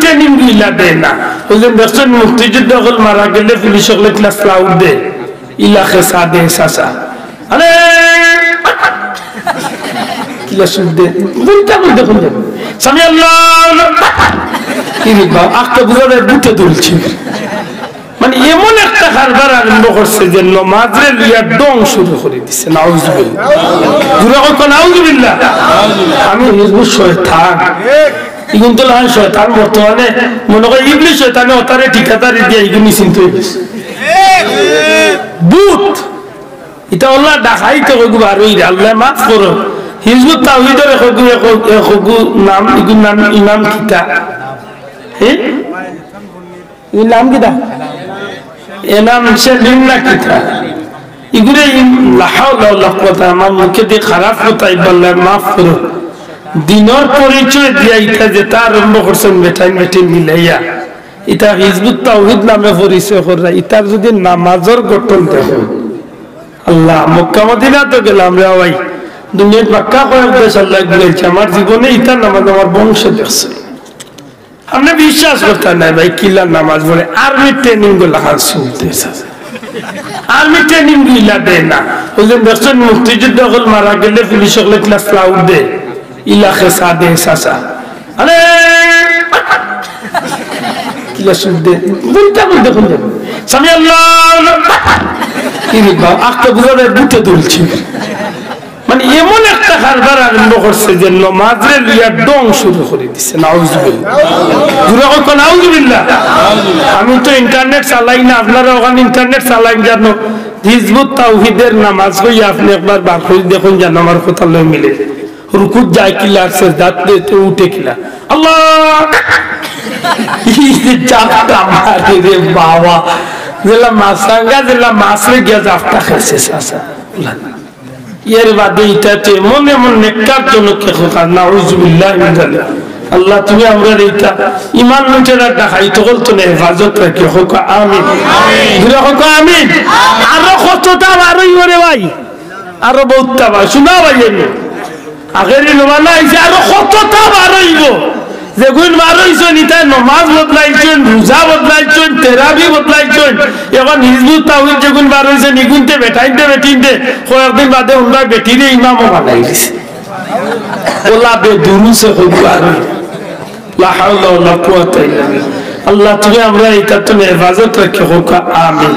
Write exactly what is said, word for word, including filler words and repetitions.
ট্রেনিং ইলা দেয় না। ওই যে দেখছইন মুক্তিযোদ্ধা অকল মারা গেলে পুলিশ অকলে কিলা সালাউট দেয়, ইলা খেসা দেয় চাচা। আরে কিলা সুর দেয়, বুলটা বুলতে কোন যাবে? সামি আল্লাহ। কি রে বাবা, আখতা বুঝা যায় বুটে তুলছি। মানে এমন একটা কারবার আরম্ভ করছে যে নমাজরে লইয়া ঢং শুরু করি দিছে। নাউজুবিল্লাহ। জোরে কও, নাউজুবিল্লাহ। আমি হিজবুত শয়তান। ইগুন তো লাখান শয়তান বর্তমানে, মনে করে ইবলিশ শয়তানে অতারে ঠিকাদারি দিয়া ইগুন নিশ্চিন্ত অই গেছে। ভূত। ইতা আল্লাহ ডাকাইতে কইগু বারইরা, আল্লাহ মাফ করো। হিজবুত তাওহীদর এ কইগু, এ কইগু, এ কইগু নাম, ইগুর নাম ইমাম কিতা? হে? ইগুর নাম কিতা? এনাম সেলিম না কিতা? ইগুরে ইম-, লা হাওলা ওয়ালা কুওয়াতা, আমার মুখে দি খারাপ কথা ইবাল্লাহ মাফ করো। দিনর পরিচয় দিয়া ইতা যেতা আরম্ভ করছইন বেটাইন বেটিন মিলাইয়া, ইতা হিজবুত তাওহীদ নামে পরিচয় কররা, ইতার যদি নামাজর গঠন দেখো, আল্লাহ, মক্কা মদিনা তো গেলাম রে ভাই, দুনিয়ার পাক্কা কয়েক দেশ আল্লাহ ঘুরাইছে, আমার জীবনে ইতার নামাজ আমার বংশে দেখছে। আপনে বিশ্বাস করতা নায় ভাই, কিলা নামাজ পড়ে, আর্মি ট্রেনিং গুলা খান শুনতে। আর্মি ট্রেনিং ইলা দেয় না। ওই যে দেখছইন মুক্তিযোদ্ধা অকল মারা গেলে পুলিশ অকলে কিলা সালাউট দেয়, ইলা খেসা দেয় চাচা। আরে কিলা সুর দেয়, বুলটা বুলতে কোন যাবে? সামি আল্লাহ। কি রে বাবা, আখতা বুঝা যায় বুটে তুলছি। মানে এমন একটা কারবার আরম্ভ করছে যে নমাজরে লইয়া ঢং শুরু করি দিছে। নাউজুবিল্লাহ। জোরে কও, নাউজুবিল্লাহ। আমি তো ইন্টারনেট চালাই না, আপনারা অখান ইন্টারনেট চালাইন জানো? হিজবুত তাওহীদর নামাজ কইয়া আপনে একবার বার করি দেখইন জানো আমার কথা লই মিলে। রুকুত যায় কিলা, আর সেজদাত দে তো উঠে কিলা। আল্লাহ! এই যে জাপটা মারে রে বাবা। যেলা মাছরাঙ্গা, যেলা মাছরে গিয়া জাপটা খাইছে চাচা। এর বাদে ইতাতে মনে মনে নেককার জনকে হোক, আর নাউজুবিল্লাহ মিন জালিক। আল্লাহ, তুমি আমরার ইতা ইমান লুটেরার ডাকাইত অকল তনে হেফাজত রাখিও, কউক্কা আমিন। জোরে কউক্কা আমিন। আরো কততা বার অইবো রে ভাই, আরো বউততা বার। শুনা ভাই, এমনি আগের জমানা আইছে, আরো কততা বার অইবো। যেগুন বার অইছইন, ইতায় নমাজ বদলাইছইন, রোজা বদলাইছইন, তেরাবি বদলাইছইন। অখন হিজবুত তাওহীদ যেগুন বার অইছইন, ইগুনতে বেটাইনতে বেটিনতে কয়েকদিন বাদে হুনবায় বেটিরে ইমামও বানাই দিছে। ওলা বেদুরুসে কউক্কা আমিন। লা হাওলা ওয়ালা কুওয়াতা ইল্লা বিল্লাহ। আল্লাহ, তুমি আমরার ইতা তনে হেফাজত রাখিও, কউক্কা আমিন।